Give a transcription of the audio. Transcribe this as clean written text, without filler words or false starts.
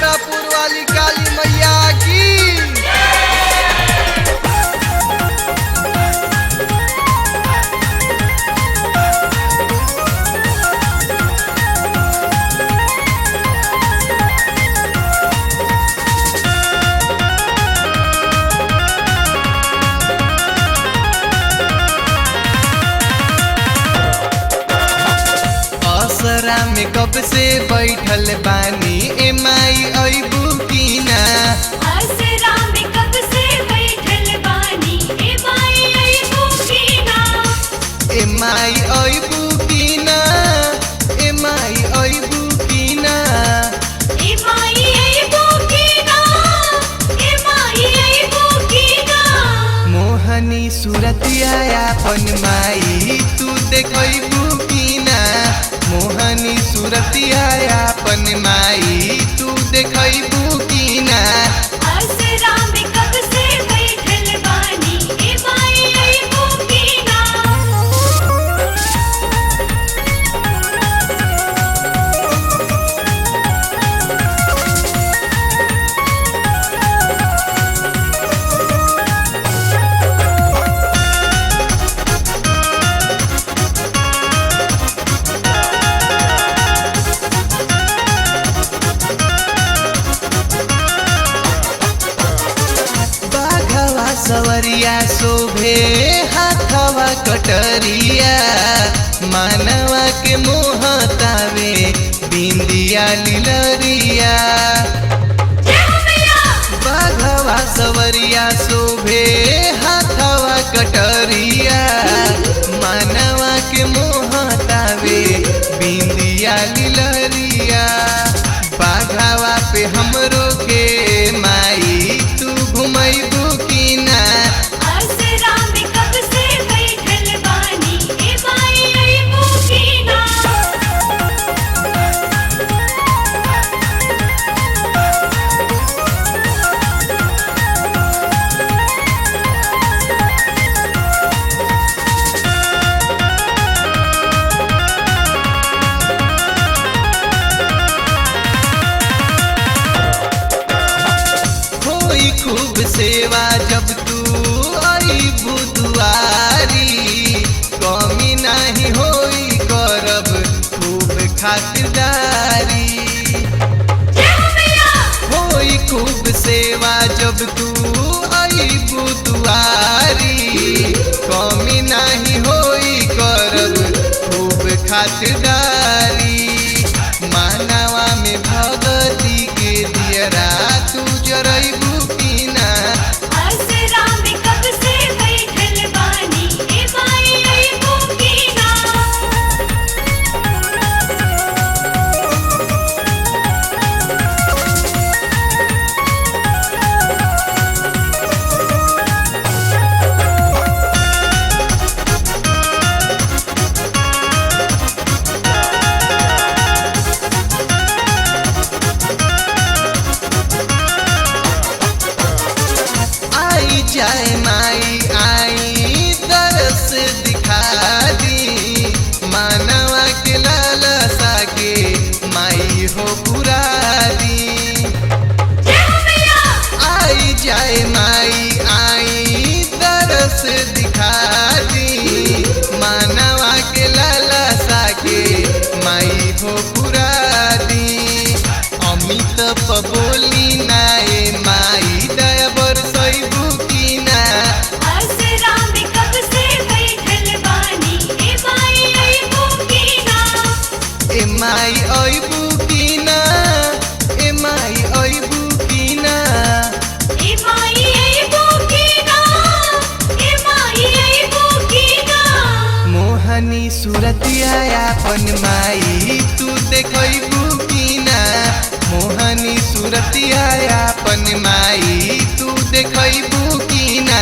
गोरापुर वाली काली मैया की। असरा में कब से बैठल बानी ए माई अइबू की ना। असरा में कब से बैठल बानी ए माई अइबू की ना। ए माई अइबू की ना, ए माई अइबू की ना। ए माई अइबू की ना, ए माई अइबू की ना। मोहनी सूरतिया अपन माई तू देखइबू की ना। मोहनी सूरतिया अपन माई तू देखइबू की ना। असरा में कब से बैठल बानी ए माई अइबू की ना। बाघवा सवरिया शोभे हाथवा कटरिया, मानवा के मोहतावे बिंदिया लीलरिया। जय हो मैया। बाघवा सवरिया शोभे हाथवा कटरिया, मानवा के मोहतावे बिंदिया लीलरिया। बाघवा पे हमरो के माई तू घुमैबू की ना। असरा में कब से बैठल बानी ए माई अइबू की ना। होई खूब सेवा जब तू अइबू दुआरी, कमी नाही होई करब खूब खातिरदारी। जय हो मैया। होई खूब सेवा जब तू अइबू दुआरी, कमी नाही होई करब खूब खातिरदारी। मानवा में भगती के दियरा तू जरइबू की ना। असरा में कब से बैठल बानी ए माई अइबू की ना। आई जाए माई आई दरस दिखा दी, मानवा के लालसा के माई हो पुरा दी। जय हो मैया। आई जाए माई आई दरस दिखा दी, मानवा के लालसा के माई हो पुरा दी। अमित बोली नाए माई दया बरसइबू की ना। असरा में कब से बैठल बानी ए माई अइबू की ना। ए माई अइबू की ना, ए माई अइबू की ना। ए माई अइबू की ना, ए माई अइबू की ना। मोहनी सूरतिया अपन माई तू देखइबू की ना। मोहनी सूरतिया अपन माई तू देखइबू की ना।